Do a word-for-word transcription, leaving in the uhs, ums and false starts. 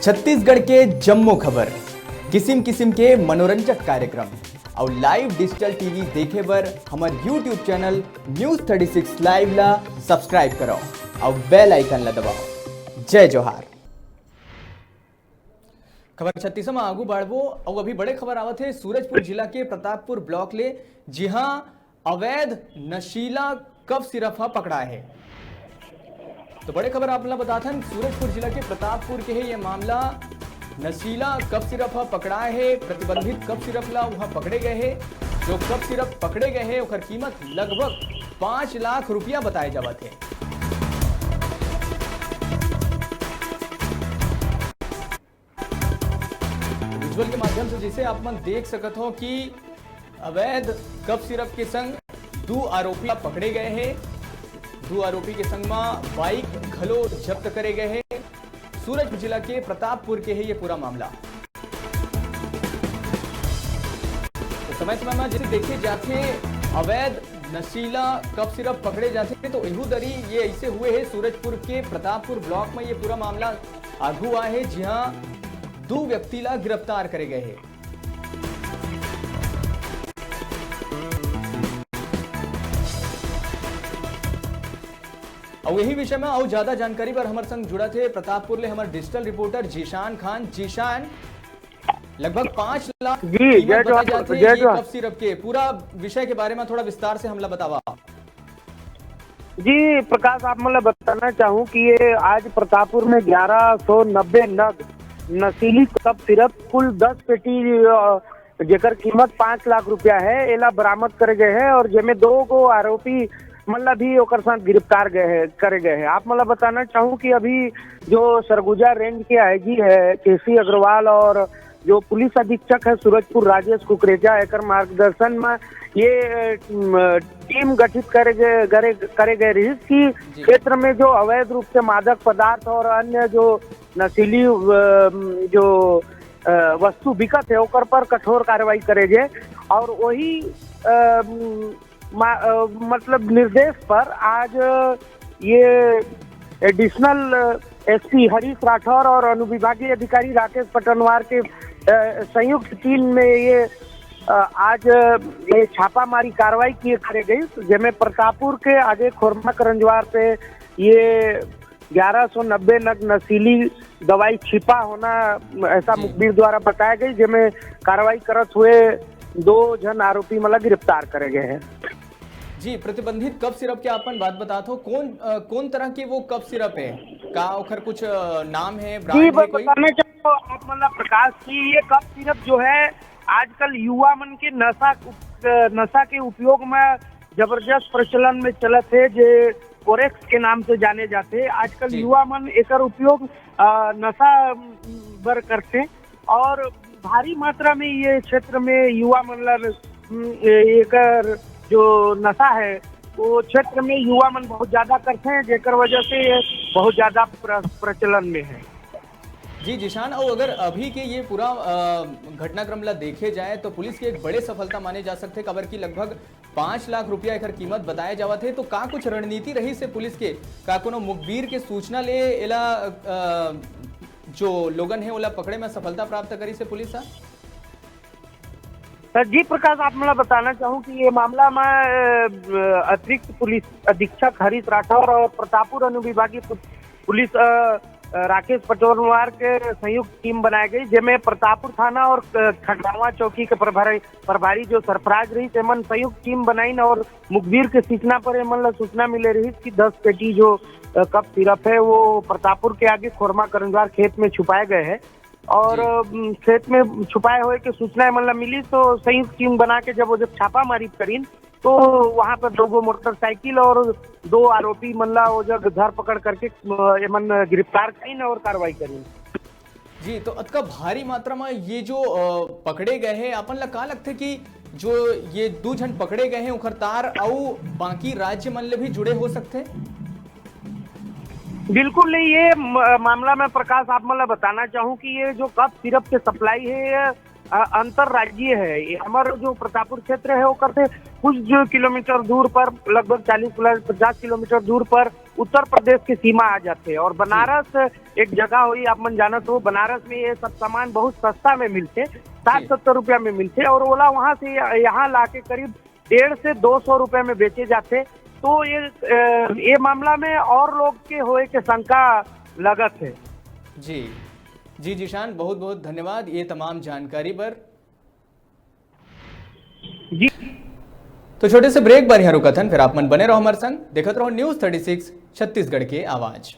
छत्तीसगढ़ के जम्मो खबर, किसिम किसिम के मनोरंजक कार्यक्रम अउ लाइव डिजिटल टीवी देखे बर हमर YouTube channel News Thirty Six Live ला सब्सक्राइब करव अउ बेल आइकन ला दबाव। जय जोहार। खबर छत्तीस म आगू बढ़बो अउ अभी बड़े खबर आवत हे सूरजपुर जिला के प्रतापपुर ब्लॉक ले, जिहां अवैध नशीला कफ सिरप ह पकड़ा हे। तो बड़े खबर आप ला बताथन, सूरजपुर जिला के प्रतापपुर के हे ये मामला। नशीला कफ सिरप ह पकड़ा हे, प्रतिबंधित कफ सिरप ला वहां पकड़े गए हे। जो कफ सिरप पकड़े गए हे, ओकर कीमत लगभग पाँच लाख रुपया बताए जावत हे। विजुअल के माध्यम से जैसे आप मन देख सकत हो कि अवैध कफ सिरप के संग दू आरोपी पकड़े गए हे। दू आरोपी के संग म बाइक घलो जब्त करे गए हे। सूरजपुर जिला के प्रतापपुर के हे ये पूरा मामला। तो समय समय में जैसे देखे जाथे अवैध नशीला कफ सिरप पकड़े जाथे, तो एहू दरी ये ऐसे हुए हे सूरजपुर के प्रतापपुर ब्लॉक में ये पूरा मामला आगू आए हे, जिहां दू व्यक्ति ला गिरफ्तार करे गए हे। अउ यही विषय में अउ ज्यादा जानकारी बर हमर संग जुड़त हे प्रतापपुर ले हमर डिजिटल रिपोर्टर जीशान खान। जीशान, लगभग पाँच लाख जी, कीमत जय बताए जोहार, जात हे जय ये जोहार। कफ सिरप के पूरा विषय के बारे में थोड़ा विस्तार से हमला बतावा। जी प्रकाश, आप मतलब बताना चाहूँ कि ये आज प्रतापपुर में ग्यारह सौ नब्बे नग नशीली कफ सिरप, कुल दस पेटी, अ, जेकर कीमत पाँच लाख रुपया है, एला बरामद करे गए हैं और जेमे दो गो आरोपी मतलब भी ओकर साथ गिरफ्तार गए हैं, करे गए हैं। आप मतलब बताना चाहूँ कि अभी जो सरगुजा रेंज के आईजी है केसी अग्रवाल और जो पुलिस अधीक्षक है सूरजपुर राजेश कुकरेजा, एकर मार्गदर्शन में ये, अम, टीम गठित करे गए, करे, करे गए रही कि जी। क्षेत्र में जो अवैध रूप से मादक पदार्थ और अन्य जो नशीली, अम, जो, अ, वस्तु बिकत है, ओकर पर कठोर कार्रवाई करे जाए और वही, अम, मा-, अ, मतलब निर्देश पर आज ये एडिशनल एसपी हरीश राठौर और अनुविभागीय अधिकारी राकेश पटनवार के, अ, संयुक्त टीम में ये, अ, आज ये छापामारी कार्रवाई किए करे गई, जेमे प्रतापपुर के आगे खोरमा करंजवार पे ये ग्यारह सौ नब्बे नग नशीली दवाई छिपा होना ऐसा जी। मुखबिर द्वारा बताया गई, जेमे कार्रवाई करत हुए दो झन आरोपी मन ला गिरफ्तार करे गए हैं। जी, प्रतिबंधित कफ सिरप के आपन बात बतात हो, कौन, अ, कौन तरह के वो कफ सिरप है? का ओखर कुछ, अ, नाम है, जी, brand मैं है कोई? बताना चाहूँ आप मन ला प्रकाश कि ये कफ सिरप जो है आजकल युवा मन के नशा उप-, अ, नशा के उपयोग में जबरदस्त प्रचलन में चलत है, जे कोरेक्स के नाम से जाने जाते हैं। आजकल जी। युवा मन एकर उपयोग, अ, नशा बर करते हैं और भारी मात्रा में ये क्षेत्र में युवा मन ला, उम, ए-, एकर जो नशा है, वो क्षेत्र में युवा मन बहुत ज्यादा करते हैं, जेकर वजह से ये बहुत ज्यादा प्र-, प्रचलन में है। जी, जीशान, अउ अगर अभी के ये पूरा, अ, घटनाक्रम ला देखे जाए, तो पुलिस के एक बड़े सफलता माने जा सकथे, काबर कि लगभग पाँच लाख रुपया एकर कीमत बताए जावत हे। तो का कुछ रणनीति रहिस हे पुलिस के? का कोनो मुखबिर के सूचना ले एला, अ, जो लोगन हे, ओला पकड़े में सफलता प्राप्त करिस हे पुलिस ह? सर जी प्रकाश, आप मन ला बताना चाहूँ कि ये मामला में, अ, अतिरिक्त पुलिस अधीक्षक हरीश राठौर और प्रतापपुर अनुविभागीय पु-, पुलिस, अ, अ, राकेश पटवार के संयुक्त टीम बनाए गई, जेमे प्रतापपुर थाना और, अ, खंडावा चौकी के प्रभारी, प्रभारी जो सरफराज रहिस, एमन संयुक्त टीम बनाइन और मुखबिर के सूचना पर एमन ला सूचना मिले रहिस कि दस पेटी जो, अ, कफ सिरप है, वो प्रतापपुर के आगे खोरमा करंजवार खेत में छुपाए गए हैं। और, जी। अम, खेत में छुपाए हुए के सूचना एमन ला मिली, तो संयुक्त टीम बना के जब वो जब छापामारी करीन, तो वहाँ पर दो गो मोटरसाइकिल और दो आरोपी मन ला वो जब धर पकड़ करके, अ, एमन गिरफ्तार करीन और कार्रवाई करीन। जी, तो अतका भारी मात्रा में ये जो, अ, पकड़े गए हैं, अपन ला का लगथे कि जो ये दू झन पकड़े गए हैं, ओखर तार अउ बाकी राज्य मन ले भी जुड़े हो सकथे? बिल्कुल नहीं, ये म-, मामला में प्रकाश आप मन ला बताना चाहूँ कि ये जो कफ सिरप के सप्लाई है, ये अ, अंतर्राज्यीय है। ये हमर जो प्रतापपुर क्षेत्र है, ओकर से कुछ जो किलोमीटर दूर पर, लगभग चालीस किलो-, पचास किलोमीटर दूर पर उत्तर प्रदेश के सीमा आ जाथे। और बनारस एक जगह होई, आप मन जानत हो, बनारस में ये सब सामान बहुत सस्ता में मिलथे, साठ सत्तर रुपया में मिलथे, और ओला वहां से य-, यहाँ लाके करीब डेढ़ से दो सौ रुपया में बेचे जाथे। तो ये, अ, ये मामला में और लोग के होए के शंका लगत है। जी, जी जीशान, बहुत बहुत धन्यवाद ये तमाम जानकारी बर। जी। तो छोटे से ब्रेक बर यहाँ रुकत हन, फिर आप मन बने रहो हमारे संग, देखत रहो News Thirty Six छत्तीसगढ़ के आवाज।